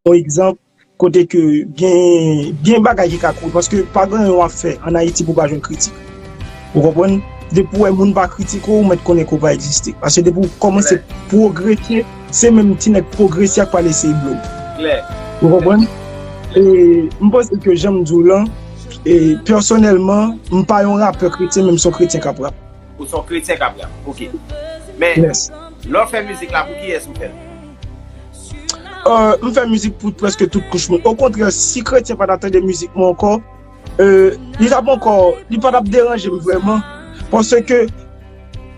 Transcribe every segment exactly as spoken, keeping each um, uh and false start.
yon egzanp, kote ke gen, gen bagay ki ka kouri, paske pa gen anyen w ap fè ann Ayiti pou w pa jwenn kritik. Ou konprann? Depi w wè moun pa kritike w, ou mèt konnen ke w pa egziste. Paske depi w kòmanse pwogrese, se menm ti nèg pwogrese a k pral eseye blow. Ou konprann? E m panse ke jan m di w lan, e pèsonèlman, m pa yon rapè kretyen, men m se yon kretyen k ap rap. Ou se yon kretyen k ap rap. Ok. Men, lè w fè mizik la, pou kiyès ou fè l? Euh, m fè mizik pou prèske tout kouch moun. Okontrè, si kretyen pa t ap tande mizik mwen ankò, euh, li t ap ankò, li pa t ap deranje m vrèman. Paske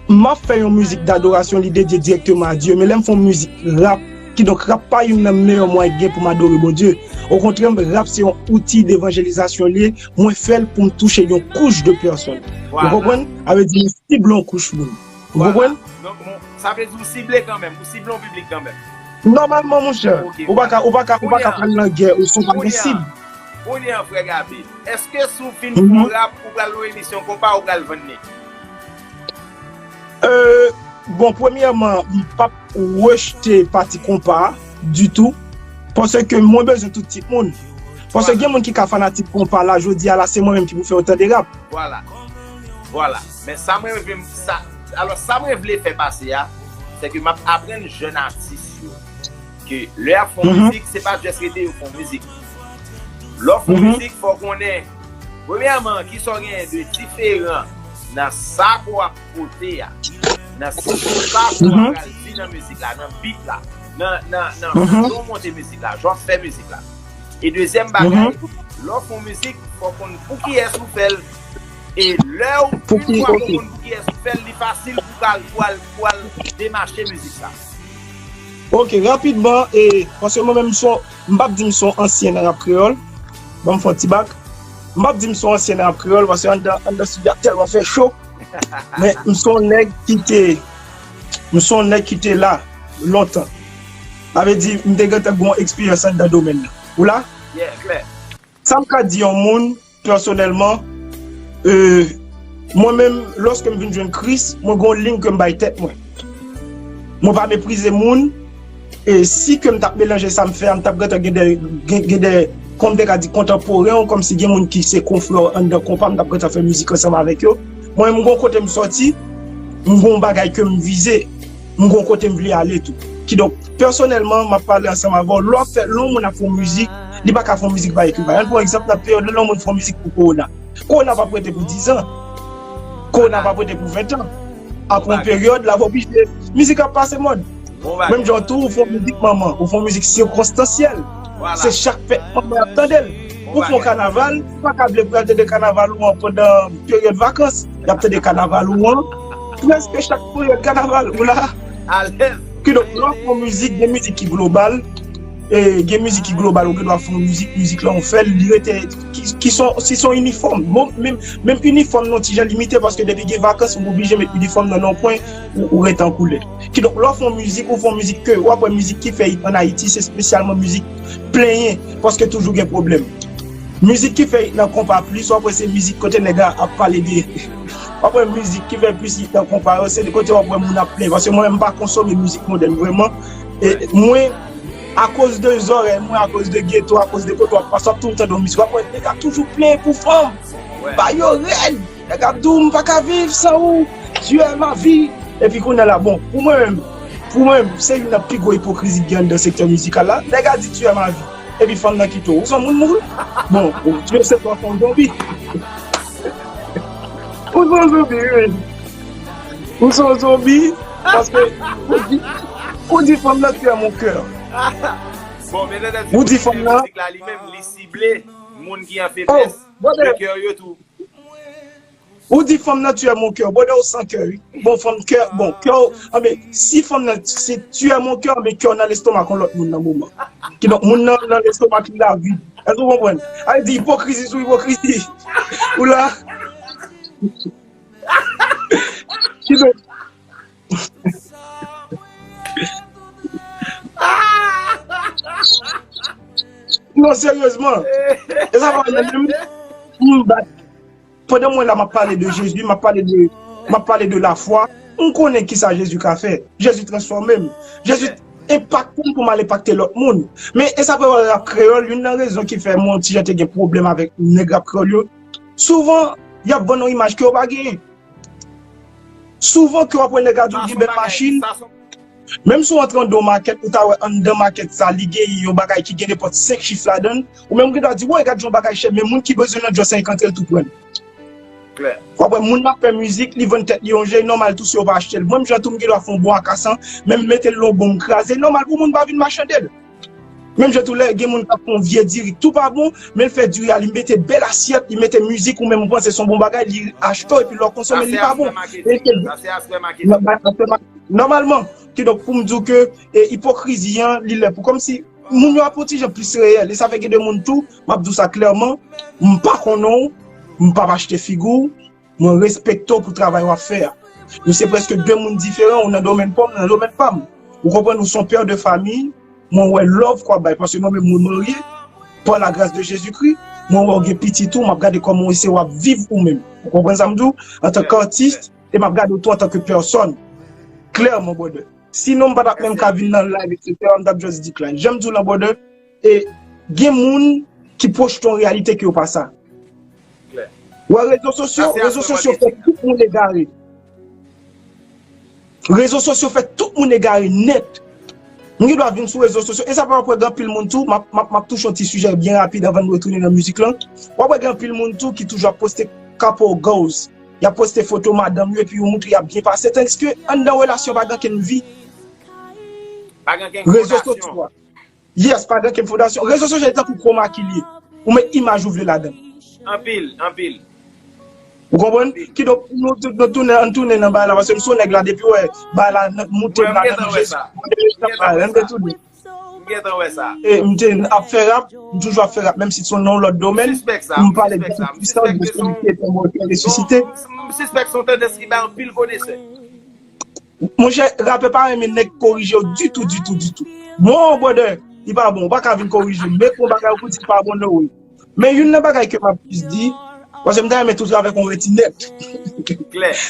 m ap fè yon mizik dadorasyon, li dedye dirèkteman a Dye. Men lè m fè yon mizik rap, kidonk rap pa youn nan meyè mwayen ki gen pou m adore Bondye. Okontrè, rap se yon outi devanjelizasyon li ye. Mwen fè l pou m touche yon kouch de pèsòn. Ou konprann? Sa vle di m sible yon kouch moun. Ou konprann? Donk, bon, sa vle di ou sible kanmenm, ou sible yon piblik kanmenm. Nòmalman, monchè, ou pa ka, ou pa ka, ou pa ka pral nan gè, ou si w pa gen sib. Kounye an, frè Gabe, èske si w fin fè yon rap, ou pral nan yon emisyon konpa, ou pral vann li? Euh, bon, premyèman, m p ap rejte pati konpa a ditou, paske mwen bezwen tout tip moun. Paske gen moun ki ka fanatik konpa la, jodi a la, se mwen menm ki pou fè yo tande rap. Vwala. Vwala. Men sa mwen vle, sa, alò, sa mwen vle fè pase a, se ke m ap aprann jèn atis yo ke lè y ap fè yon mizik, se pa just rete yo fè yon mizik. Lè w fè yon mizik, fò w konnen, premyèman, kisa w genyen de diferan nan sa ke w ap pote a, nan sa ke w ap pral di nan mizik la, nan beat la, nan, nan, nan jan w monte mizik la, jan w ap fè mizik la. E dezyèm bagay, lè w fè yon mizik, fò w konn pou kiyès ou fè l. E lè w, yon fwa ke w konn pou kiyès ou fè l, li fasil pou w al, pou w al, pou w al demache mizik sa. Ok, rapidman, e, paske mwen menm, m son, m p ap di m son ansyen nan rap kreyòl. Ban m fè yon ti bak. M p ap di m son ansyen nan rap kreyòl, paske anndan, anndan estidyo a tèlman fè cho. Men m son nèg ki te, m son nèg ki te la lontan. Sa vle di, m te gentan gen yon eksperyans anndan domèn nan. Ou la? Sa m ka di yon moun, pèsonèlman, euh, mwen menm, lòske m vin jwenn Kris, mwen gen yon liy ke m bay tèt mwen. Mwen pa meprize moun, e si ke m t ap melanje sa m fè a, m t ap gentan gen de, gen, gen de, kòm m te ka di, kontanporen, kòmsi gen moun ki se konfrè w anndan konpa, m t ap gentan fè mizik ansanm avèk yo. Mwen, m gon kote m sòti, m gon bagay ke m vize, m gon kote m vle ale tou. Kidonk, pèsonèlman, m ap pale ansanm avè w. Lè w ap fè, lè yon moun ap fè yon mizik, li pa ka fè yon mizik pa ekri pa. Ann pran egzanp, nan peryòd la, lè yon moun fè yon mizik pou kowona. Kowona p ap rete pou diz an. Kowona p ap rete pou ven an. Apre yon peryòd, l ap oblije, mizik ap pase mòd. Menm jan tou, ou fè yon mizik manman, ou fè yon mizik sikonstansyèl. Se chak fèt manman y ap tande l. Ou fè yon kanaval, ou pa ka vle pou y al tande kanaval ou an pandan peryòd vakans. Y ap tande kanaval ou an prèske chak peryòd kanaval. Ou la? Kidonk, lè w ap fè yon mizik, gen mizik ki global, e gen mizik ki global, ou gen dwa fè yon mizik, mizik la ou fè l, li rete, ki, ki son, si son inifòm. Bon, menm, menm inifòm nan ti jan limite, paske depi gen vakans, ou oblije met inifòm nan nan yon kwen, ou, ou rete an koulè. Kidonk, lè w fè yon mizik, ou fè yon mizik ke, w ap wè mizik ki fè it ann Ayiti, se espesyalman mizik plenyen, paske toujou gen pwoblèm. Mizik ki fè it nan konpa plis, w ap wè se mizik kote nèg la ap pale de, w ap wè mizik ki fè plis it nan konpa yo, se de kote w ap wè moun ap plenyen. Paske mwen menm, m pa konsome mizik modèn vrèman. E mwen, akoz de zòrèy mwen, akoz de geto, akoz de kote w ap pase, w ap toujou tande yon mizik. W ap wè nèg ap toujou plenyen pou fanm. Bagay yo rèd. Nèg ap di w, "M pa ka viv san ou, tu es ma vie." Epi kounye a la, bon, pou mwen menm, pou mwen menm, se youn nan pi gwo ipokrizi ki gen anndan sektè mizikal la. Nèg a di, "Tu es ma vie." Epi fanm nan kite w. Ou se yon moun, moun? Bon, ou, Dye se pa yon zonbi. Ou se yon zonbi, wi. Ou se yon zonbi, paske ou di, ou di fanm nan, "Tu es mon cœur." Bon, men nan ti mizik la, li menm, li sible moun ki an feblès, de kè yo tou. Ou di fanm nan, "Tu es mon cœur." Bon, ou san kè, wi. Bon, fanm kè, bon, kè w, anben, si fanm nan, si tu es mon cœur, anben, kè w nan lestomak yon lòt moun nan moman. Kidonk, moun nan, nan lestomak li la vid. Èske w konprann? Sa vle di ipokrizi sou ipokrizi. Ou la? Kidonk, non, seryezman. E sa pa menm, m bat. Pandan mwen la, m ap pale de Jezi, m ap pale de, m ap pale de lafwa. M konnen kisa Jezi ka fè. Jezi transfòme m. Jezi, enpakte m pou m al enpakte lòt moun. Men e sa fè w wè rap kreyòl, youn nan rezon ki fè mwen yon ti jan te gen pwoblèm avèk nèg rap kreyòl yo, souvan, y ap vann yon imaj ke yo pa genyen. Souvan ke w ap wè nèg la di w gen bèl machin, menm si w antre anndan yon makèt, ou ta wè anndan makèt sa, li gen yon bagay ki gen nenpòt senk chif ladan l, ou menm ou gen dwa di, woy, gad jan yon bagay chè, men moun ki bezwen nan djòs la, li ka antre l tou pran l. W ap wè moun nan ap fè mizik, li vann tèt li yon je, e nòmal tou si yo pa achte l. Menm jan tou m gen dwa fè yon bon akasan, men m mete l nan yon bon m kraze, e nòmal pou moun pa vin machande l. Menm jan tou lè gen moun k ap fè yon vye diri k tou pa bon, men l fè diri a, li mete bèl asyèt, li mete mizik, ou menm ou panse se yon bon bagay, li achte w, epi lè w konsome l, li pa bon. E se nòmalman. Kidonk, pou m di w ke e, ipokrizi an, li lè pou kòmsi moun yo ap yon ti jan plis reyèl. E sa fè gen de moun tou, m ap di w sa klèman, m pa konnen w, m p ap achte figi w, mwen respekte w pou travay w ap fè a. Nou se prèske de moun diferan, ou nan domèn pa w, mwen nan domèn pa m. Ou konprann, ou se yon pè de fami, mwen wè love ke w ap bay, paske mwen menm mwen marye, par la grâce de Jésus-Christ, mwen wè w gen pitit ou, m ap gade kòman w eseye w ap viv ou menm. Ou konprann sa m di w? Antanke atis, e m ap gade w tou antanke pèsòn. Klèman, brother. Sinon, m pa t ap menm ka vin nan live, et cetera, m t ap just decline. Jan m di w lan, brother, e gen moun ki pwojte yon reyalite ke yo pa sa. Wè, rezo sosyo, rezo sosyo fè tout moun egare. Rezo sosyo fè tout moun egare nèt. M gen dwa vin sou rezo sosyo. E sa fè w ap wè gen anpil moun tou, m ap, m ap, m ap touche yon ti sijè byen rapid anvan n retounen nan mizik lan. W ap wè gen anpil moun tou ki toujou ap poste couple goals. Y ap poste foto madanm yo epi yo montre y ap byen pase. Tandiske anndan relasyon pa gen ankenn vi. Pa gen ankenn fondasyon. Rezo sosyo a. Yes, pa gen ankenn fondasyon. Rezo sosyo se tankou chroma key li ye. Ou met imaj ou vle ladan. Anpil, anpil. Ou konprann? Kidonk, nou, nou, nou tounen, ann tounen nan bagay la, paske m se yon nèg la, depi wè bagay la moute m ladan, m Jezi, m te tounen. M gentan wè sa. E m te ap fè rap, m toujou ap fè rap, menm si se nan yon lòt domèn. M pale de pwisans de seli ki etan mò, ki resisite. M sispèk se yon tandans ki bay anpil konesè. Monchè, rapè pa renmen nèg korije w ditou, ditou, ditou. Bon, brother, li pa bon, ou pa ka vin korije m. Men pou yon bagay ou di pa bon, no way. Men youn nan bagay ke m ap plis di, paske m ta renmen tou travay avèk yon reti nèt.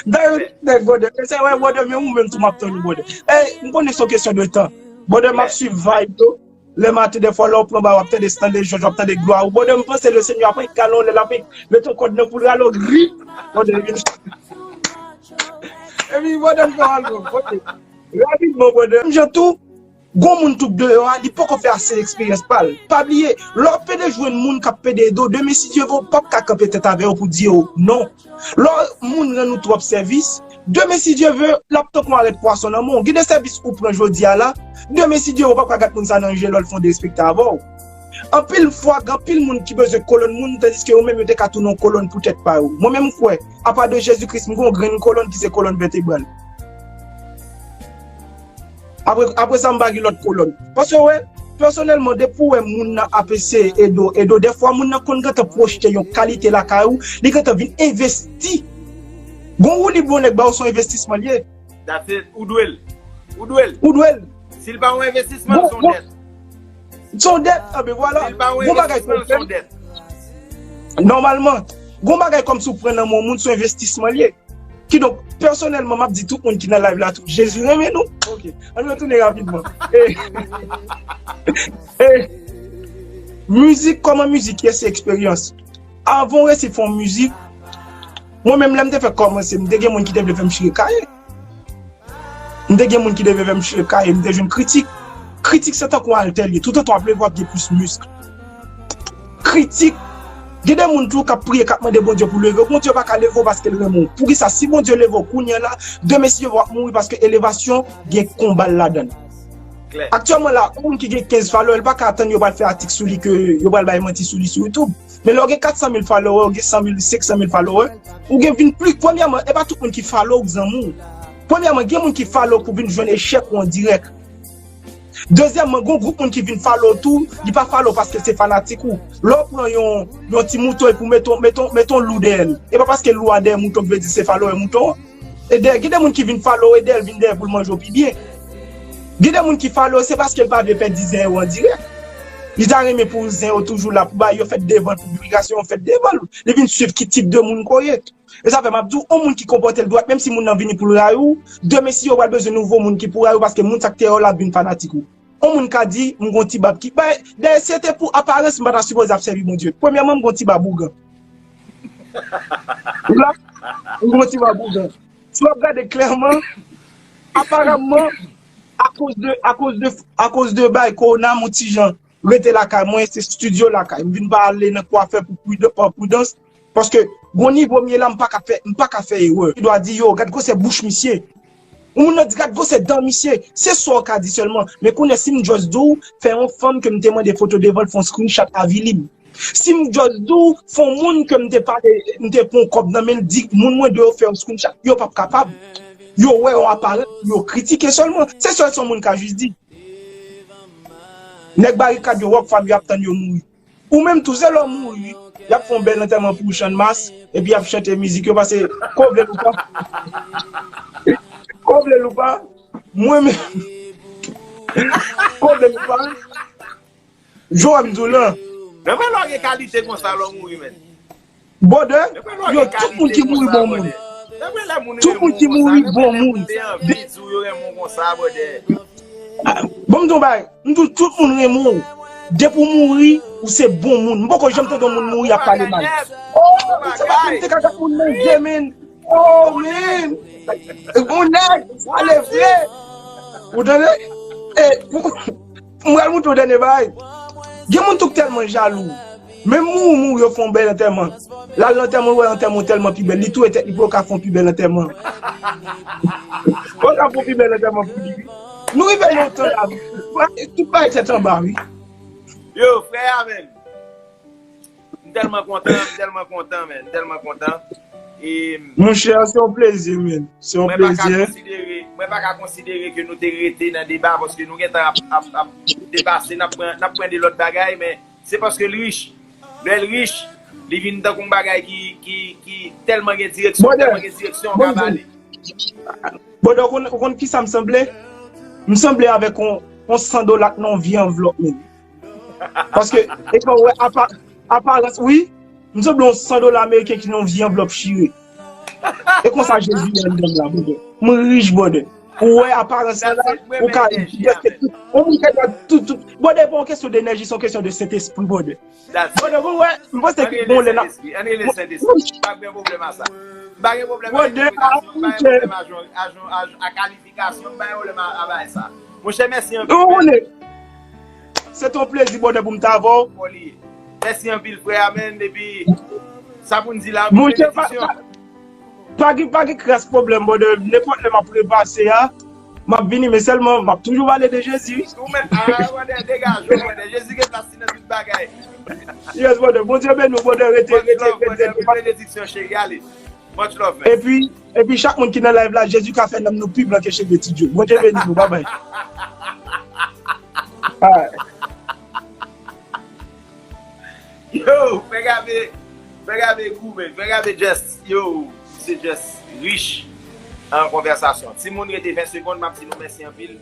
M ta renmen tou nèt, brother. Men se wè, brother, men ou menm tou m ap tann ou, brother. Ey, m konnen se yon kesyon de tan. Brother, m ap swiv vibe yo. Lè maten, dèfwa, lè w pran ba, w ap tande Stanley George, w ap tande Glwa ou. Brother, m panse Lesenyè ap rale w, lè l ap mete yon kòd nan kou l rale w, grip! Brother, vin. Epi, brother, m fè w al bon. Ok. Rapidman, brother. Menm jan tou, gon moun tou k deyò a, li poko fè ase eksperyans pa l. Pa bliye, lè w ap pede jwenn moun k ap pede ede w, demen si Dye vle, w p ap ka kanpe tèt avè yo pou di yo non. Lè moun rann ou twòp sèvis, demen si Dye vle, l ap tankou yon arèt pwason nan men w. Gen de sèvis ou pran jodi a la, demen si Dye vle, ou p ap ka gad moun sa nan je lè l fè yon derespekte avè w. Anpil fwa, gen anpil moun ki bezwen kolòn moun, tandiske yo menm yo te ka tounen yon kolòn pou tèt pa yo. Mwen menm m kwè, apa de Jezi Kris, m gen yon grenn kolòn ki se kolòn vètebral. Apre, apre sa, m pa gen lòt kolòn. Paske, wè, pèsonèlman, depi w wè moun nan ap eseye ede w, ede w, dèfwa moun nan konn gentan pwojte yon kalite lakay ou, li gentan vin envesti. Gon woulib yon nèg ba w, se yon envestisman l ye. That's it. Ou dwe l. Ou dwe l. Ou dwe l. Si l pa yon envestisman, l se yon dèt. Se yon dèt, anben vwala. Si l pa yon envestisman, l se yon dèt. Nòmalman, gon bagay kòmsi w pran nan men yon moun, se yon envestisman l ye. Kidonk, pèsonèlman, m ap di tout moun ki nan live la tou, Jezi renmen nou. Ok, ann retounen rapidman. E, e, mizik, kòman mizik ye, se eksperyans. Avan w resi fè yon mizik, mwen menm, lè m te fèk kòmanse, m te gen moun ki te vle fè m chire kaye. M te gen moun ki te vle fè m chire kaye, m te jwenn kritik. Kritik se tankou altè l ye, toutotan w ap leve w ap gen plis misk. Kritik. Gen de moun tou k ap priye, k ap mande Bondye pou leve w. Bondye pa ka leve w paske l renmen w. Poukisa? Si Bondye leve w kounye a la, demen si Dye vle w ap mouri paske elevasyon gen konba l ladan l. Aktyèlman la, yon moun ki gen kenz follower, l pa ka atann yo pral fè atik sou li ke yo pral bay manti sou li sou YouTube. Men lè w gen kat san mil follower, ou gen san mil, senk san mil follower, ou gen vin plis. Premyèman, e pa tout moun ki follow w k zanmi w. Premyèman, gen moun ki follow w pou vin jwenn echèk ou an dirèk. Dezyèmman, gon gwoup moun ki vin follow w tou, li pa follow w paske l se fanatik ou. Lè w pran yon, yon ti mouton epi w mete, mete, mete yon lou dèyè l, e pa paske lou a dèyè mouton ki vle di se follower mouton an. E dèyè, gen de moun ki vin follow w, e dèyè l vin dèyè pou l manje w pi byen. Gen de moun ki follow w, se paske l pa vle pèdi zen yo an dirèk. Li ta renmen pou zen yo toujou la, pou bagay yo fèt devan l, piblikasyon yo fèt devan l. Li vin swiv ki tip de moun ke w ye. E sa fè m ap di w, yon moun ki konpòte l dwat, menm si moun nan vini pou l rayi w, demen si yo pral bezwen nouvo moun ki pou rayi w, paske moun sa k te rayi w la ap vin fanatik ou. yon moun ka di m gon ti bab ki bay, dayè, si se te pou aparans, m pa ta sipoze ap sèvi Bondye. Premyèman, m gon ti bab ougan. Ou la, m gon ti bab ougan. Si w ap gade klèman, aparamman, akoz de, akoz de, akoz de bay kowona, m on ti jan rete lakay mwen, se estidyo lakay. M vin pa ale nan kwafè pou pridan-, pa pridans, paske gon nivo m ye la, m pa ka fè, m pa ka fè erè. Li dwa di, yo, gad gwosè bouch misye. Yon moun nan di, gad gwosè dan misye. Se sa w ka di sèlman. Men kounye a, si m just di w, fè yon fanm ke m te mande foto devan l, fè yon screenshot avili m. Si m just di w, fè yon moun ke m te pale, m te pran yon kòb nan men l, di moun mwen dwe fè yon screenshot, yo p ap kapab. Yo wè yon aparans, yo kritike sèlman. Se sèl sa yon moun ka just di. Nèg Barikad yo, Rockfam yo ap tann yo mouri. Ou menm tou, se lè w mouri, y ap fè yon bèl antèman pou ou, Channmas, epi y ap chante mizik yo, paske, ko vle l ou pa, ko vle l ou pa, mwen menm, ko vle l ou pa, jan w ap di w lan. Nan men lò gen kalite konsa lè w mouri, men. Bòdè, yo, tout moun ki mouri bon moun. Tout moun ki mouri bon moun. Bon, m di w bagay, m di w tout moun renmen w. Depi w mouri, ou se bon moun. M poko janm tande yon moun mouri ap pale mal. Oh, m se pa moun te ka gade moun nan je, men. Oh, men. Bon nèg, ale vre. Ou tande? E, m pral montre w dènye bagay. Gen moun tou k tèlman jalou. Menm mouri, mouri, yo fè yon bèl antèman. L al nan antèman, l wè antèman tèlman pi bèl. Li touye tèt li pou yo ka fè yon pi bèl antèman. Pou yo ka fè yon pi bèl antèman pou li. Nou rive nan yon tan la, tout bagay tèt anba, wi. Yo, frè a menm. M tèlman kontan, m tèlman kontan, men. M tèlman kontan. E Monchè, se yon plezi, men. Se yon plezi. Mwen pa ka konsidere, mwen pa ka konsidere ke nou te rete nan deba paske nou gentan ap, ap, ap depase, n ap pran, n ap pran de lòt bagay, men se paske l rich. Lè l rich, li vin tankou yon bagay ki, ki, ki tèlman gen direksyon, tèlman gen direksyon, w ka bale. Bòdè, ou konn, ou konn kisa m sanble? M sanble avèk yon, yon san dola k nan yon vye anvlòp, men. Paske, e pa wè apa-, aparans, wi. M sanble yon san dola ameriken ki nan yon vye anvlòp chire. E konsa Jezi ye anndan m la, bòdè. M rich, bòdè. Ou wè aparans lan la, ou ka, yon moun ka tout, tout. Bòdè, e pa yon kesyon de enèji, se yon kesyon de Sentespri, bòdè. Bòdè, ou wè, m panse ke bon lè n ap. Ann rele Sentespri. Pa gen pwoblèm a sa. M pa gen pwoblèm avèk edikasyon, m pa gen pwoblèm a, a, a, a kalifikasyonn, m pa gen pwoblèm a, a bagay sa. Monchè, mèsi anpil. Se te yon plezi, bòdè, pou m t avè w. Mèsi anpil, frè a, men, epi sa pou n di la, anpil benediksyon. Pa gen, pa gen kras pwoblèm, bòdè. Nenpòt lè m ap repase a, m ap vini, men sèlman m ap toujou pale de Jezi, wi. Ou menm, a, bòdè, degaje w, bòdè. Jezi gen plas li nan tout bagay. Yes, bòdè. Bondye beni w, bòdè. Rete, rete, rete. Anpil benediksyon, cheri. Ale. Much love, man. Epi, epi chak moun ki nan live la, Jezi ka fè nanm nou pi blan ke cheve Ti Djo. Bondye beni nou. Babay. Alright. Yo, fè gade, fè gade gou, men, fè gade just, yo, se just rich an konvèsasyon. Timoun, rete ven segonn, m ap di nou mèsi anpil.